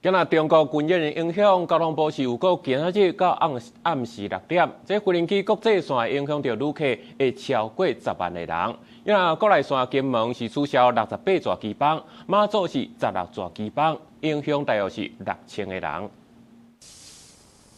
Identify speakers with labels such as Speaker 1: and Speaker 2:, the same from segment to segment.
Speaker 1: 今仔中國軍演的影響，交通部是預告今仔日到暗暗時六點，這飛行機國際線影響著旅客會超過10萬個人。因為國內線金門是取消68座機班，馬祖是16座機班，影響大約是6000個人。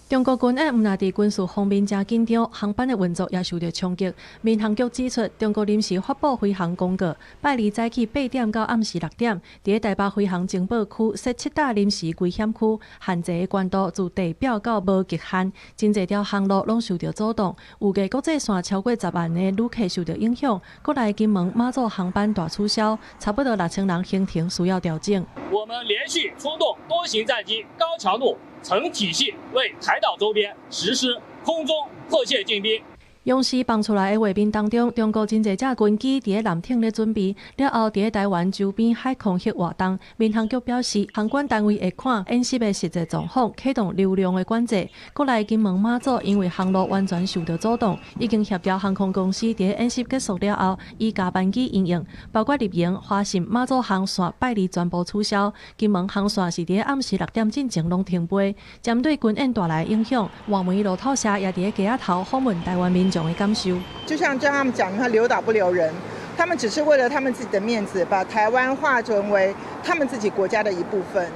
Speaker 2: 中國軍演毋但佇軍事方面誠緊張，航班的運作也受著衝擊。民航局指出，中國臨時發布飛航公告，拜二早起8點到暗時6點，佇台北飛航情報區設七搭臨時危險區，限制的高度自地表到無極限，真濟條航路攏受著阻擋。預計國際線超過10萬个旅客受著影響，國內金門、馬祖航班大取消，差不多6000人行程需要調整。
Speaker 3: 我們連續出動多型戰機，高強度、成體系為台島周邊實施空中賀謝進兵。
Speaker 2: 央視放出來的畫面當中，中國真濟隻軍機佇咧艦艇咧準備，了後佇咧台灣周邊海空域活動。民航局表示，航管單位會看演習的實際狀況，啟動流量的管制。國內金門馬祖因為航路完全受著阻擋，已經協調航空公司佇咧演習結束了後，以加班機營運，包括入榮、華信、馬祖航線拜二全部取消。金門航線是佇咧暗時6點進前攏停飛。針對軍演帶來影響，外媒路透社也佇咧街仔頭訪問台灣民眾的感受。
Speaker 4: 就像他們講，他留島不留人，他們只是為了他們自己的面子，把台灣劃成為他們自己國家的一部分。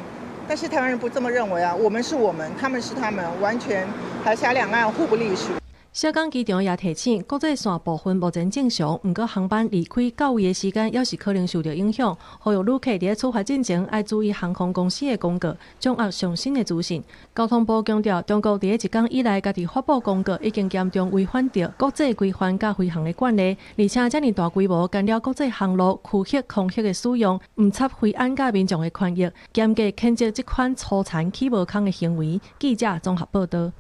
Speaker 4: 但是台灣人不這麼認為啊，我們是我們，他們是他們，完全海峽兩岸互不隸屬。
Speaker 2: 小港機場也提醒，國際線部分目前正常，毋過航班離開到位的時間猶是可能受著影響。呼籲旅客佇咧出發進前愛注意航空公司的公告，掌握上新的資訊。交通部強調，中國佇咧一工以來家己發布公告，已經嚴重違反著國際規範佮飛航的慣例，而且遮爾大規模干擾國際航路區域空域的使用，毋插飛安佮民眾的權益，嚴格譴責這款粗殘起無空的行為。記者綜合報導。